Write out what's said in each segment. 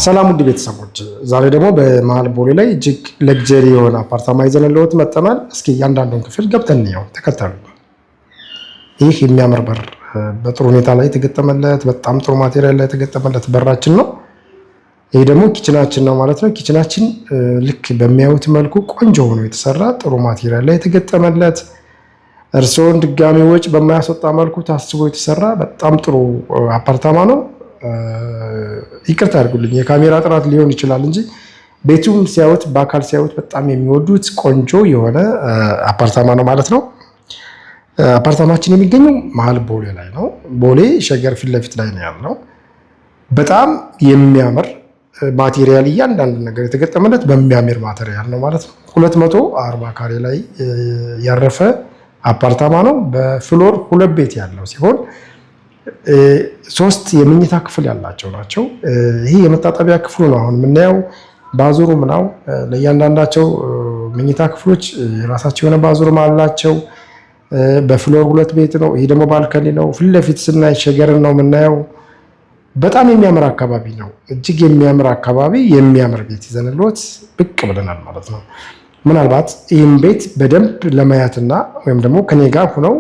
ሰላም ውድ ቤተሰቦች፣ ዛሬ ደግሞ በመሀል ቦሌ ላይ እጅግ luxury የሆነ አፓርታማ ይዘንልዎት መጥተናል። እስኪ እያንዳንዱን ክፍል ገብተን እንየው፣ ተከተሉ። ይህ የሚያምር በር በጥሩ ሁኔታ ላይ የተገጠመለት፣ በጣም ጥሩ material ላይ የተገጠመለት በራችን ነው። ይህ ደግሞ kitchen ኣችን ነው ማለት ነው። Kitchen ኣችን ልክ በሚያዩት መልኩ ቆንጆ ሆኖ የተሰራ፣ ጥሩ material ላይ የተገጠመለት፣ እርስዎን ድጋሚ ወጪ በማያስወጣ መልኩ ታስቦ የተሰራ በጣም ጥሩ አፓርታማ ነው። ይቅርታ አድርጉልኝ፣ የካሜራ ጥራት ሊሆን ይችላል እንጂ ቤቱም ሲያዩት፣ በአካል ሲያዩት በጣም የሚወዱት ቆንጆ የሆነ አፓርታማ ነው ማለት ነው። አፓርታማችን የሚገኘው መሀል ቦሌ ላይ ነው። ቦሌ ሸገር ፊት ለፊት ላይ ነው ያለው። በጣም የሚያምር material፣ እያንዳንዱ ነገር የተገጠመለት በሚያምር material ነው ማለት ነው። 240 ካሬ ላይ ያረፈ አፓርታማ ነው። በ floor ሁለት ቤት ያለው ሲሆን ሶስት የመኝታ ክፍል ያላቸው ናቸው። ይህ የመታጠቢያ ክፍሉ ነው አሁን የምናየው። Bathroom ነው። ለእያንዳንዳቸው መኝታ ክፍሎች የራሳቸው የሆነ bathroom አላቸው። በ floor ሁለት ቤት ነው። ይህ ደግሞ balcony ነው። ፊት ለፊት ስናይ ሸገርን ነው የምናየው። በጣም የሚያምር አካባቢ ነው። እጅግ የሚያምር አካባቢ፣ የሚያምር ቤት ይዘንልዎት ብቅ ብለናል ማለት ነው። ምናልባት ይህም ቤት በደንብ ለማየትና ወይም ደግሞ ከኔ ጋር ሆነው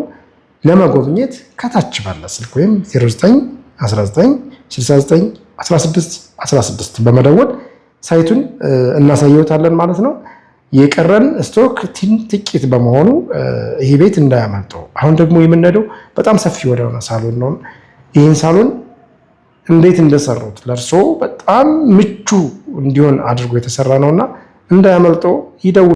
ለመጎብኘት ከታች ባለ ስልክ ወይም 0919 69 16 16 በመደወል site ኡን እናሳየውታለን ማለት ነው። የቀረን stock ጥቂት በመሆኑ ይህ ቤት እንዳያመልጠው። አሁን ደግሞ የምንሄደው በጣም ሰፊ ወደሆነ ሳሎን ነው። ይህን ሳሎን እንዴት እንደሰሩት፣ ለእርሶ በጣም ምቹ እንዲሆን አድርጎ የተሰራ ነውና እንዳያመልጠው ይደውሉ።